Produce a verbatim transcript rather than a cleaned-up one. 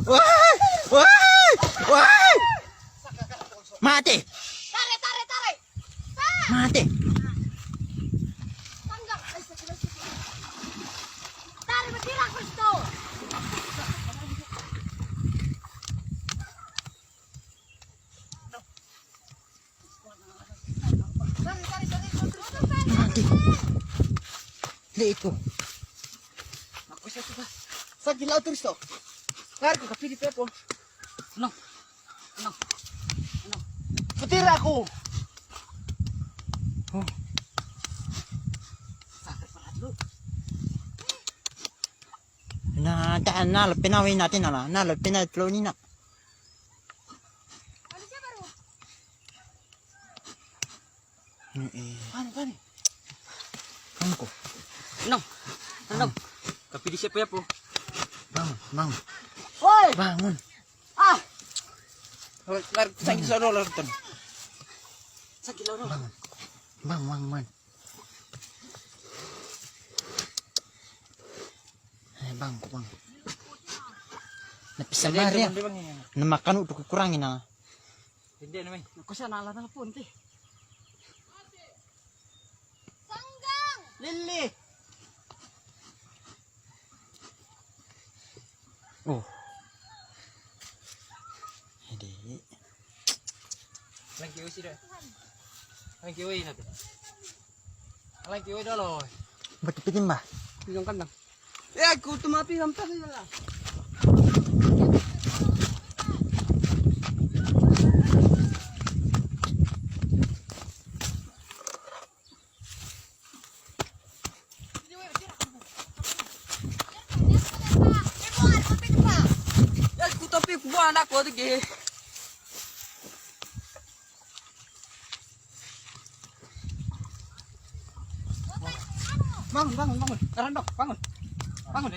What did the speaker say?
Wah! Wah! Wah! Mate! Tare, tare, tare! Mate! Tare, bergerak, Kristo! Mate. Dia itu. Aku satu, Pak. Sakit laut terus, toh. Lari ku, tapi di pepo. No. No. No. Petir aku. Oh. Sakit perut lu. Na, ta, na, lepe na, wina, tina, na, na, lepe na, telo, nina. Pane, pane. Angko. No. No. Tapi di siapa ya, Po? Bangun, bangun. Woi! Bangun. Ah! Lari, lari, sakit, hmm, sono, lari, ton. Sakit, sono. Bangun. Bangun, bangun, bangun. Eh, bang, bang. Na pisang. Dia, mari dia, ya. Dia, bang, ya. Na makan untuk kurangi, na. Dia, dia, dia, bang. Kau sana lah, telepon, teh. Sanggang. Lili. Oh. Jadi. Lagi usi dah. Lagi usi nanti. Lagi usi dah loh. Betul betul, Mbah. Bilang kandang. Eh, aku tuh mati sampai lah. Bangun, bangun, bangun. Randok, bangun. Bangun.